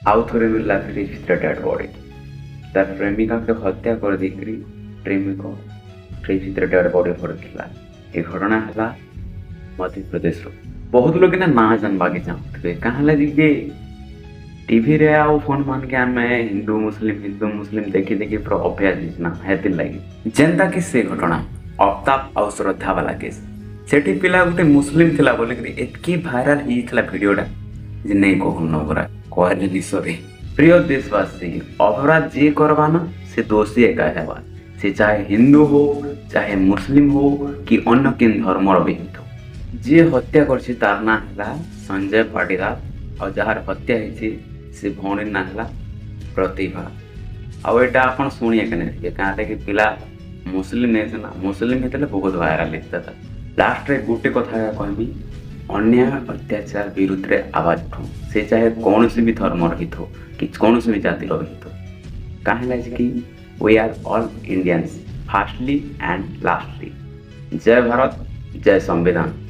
ଆଉ ଥରେ ମିଳିଲା ଫ୍ରିଜ୍ ଭିତରେ ଡେଡ୍ ବଡି। ତାର ପ୍ରେମିକାকে ହତ୍ୟା କରିଦେଇକରି ପ୍ରେମିକ ଫ୍ରିଜ୍ ଭିତରେ ଡେଡ୍ ବଡି ଭରିଥିଲା। ଏ ଘଟଣା ହେଲା ମଧ୍ୟପ୍ରଦେଶର। ବହୁତ ଲୋକ ନା ନା ଜାନବାକେ ଚାହୁଁଥିବେ, କାଁ ହେଲା ଯେ ଟିଭିରେ ଆଉ ଫୋନ୍ ମାନକେ ଆମେ ହିନ୍ଦୁ ମୁସଲିମ ହିନ୍ଦୁ ମୁସଲିମ ଦେଖି ଦେଖି ପୁରା ଅଭ୍ୟାସ ହେଇଛି ନା, ହେଥିର୍ ଲାଗି। ଯେନ୍ତା କି ସେ ଘଟଣା ଅଫତାବ ଆଉ ଶ୍ରଦ୍ଧା ବାଲା କେସ୍, ସେଠି ପିଲା ଗୋଟେ ମୁସଲିମ ଥିଲା ବୋଲିକିରି ଏତ୍କି ଭାଇରାଲ ହେଇଯାଇଥିଲା ଭିଡ଼ିଓଟା ଯେ ନେଇ କହୁନ, ପୁରା କହିଲେ ନି ସରେ। ପ୍ରିୟ ଦେଶବାସୀ, ଅପରାଧ ଯିଏ କରବା ନା, ସେ ଦୋଷୀ ଏକା ହେବା। ସେ ଚାହେ ହିନ୍ଦୁ ହଉ, ଚାହେ ମୁସଲିମ ହଉ କି ଅନ୍ୟ କେନ୍ ଧର୍ମର ବି ହେଇଥାଉ। ଯିଏ ହତ୍ୟା କରିଛି ତାର ନାଁ ହେଲା ସଞ୍ଜୟ ପାଟିଦାର, ଆଉ ଯାହାର ହତ୍ୟା ହେଇଛି ସେ ଭଉଣୀର ନାଁ ହେଲା ପ୍ରତିଭା। ଆଉ ଏଇଟା ଆପଣ ଶୁଣିଏ କେନେ ଟିକେ, କାଁ କି ପିଲା ମୁସଲିମ ହେଇছে ନା, ମୁସଲିମ ହେଇଥିଲେ ବହୁତ ଭାଇରାଲ ହେଇଥିଲା। ଲାଷ୍ଟରେ ଗୋଟେ କଥା କହିବି, ଅନ୍ୟାୟ ଅତ୍ୟାଚାର ବିରୁଦ୍ଧରେ ଆବାଜ ଉଠାଉ, ସେ ଚାହେ କୌଣସି ବି ଧର୍ମର ହେଇଥାଉ କି କୌଣସି ବି ଜାତିର ବି ହେଇଥାଉ। କାଁ ହେଲା କି we are all Indians, firstly and lastly. Jay Bharat, Jay ସମ୍ବିଧାନ।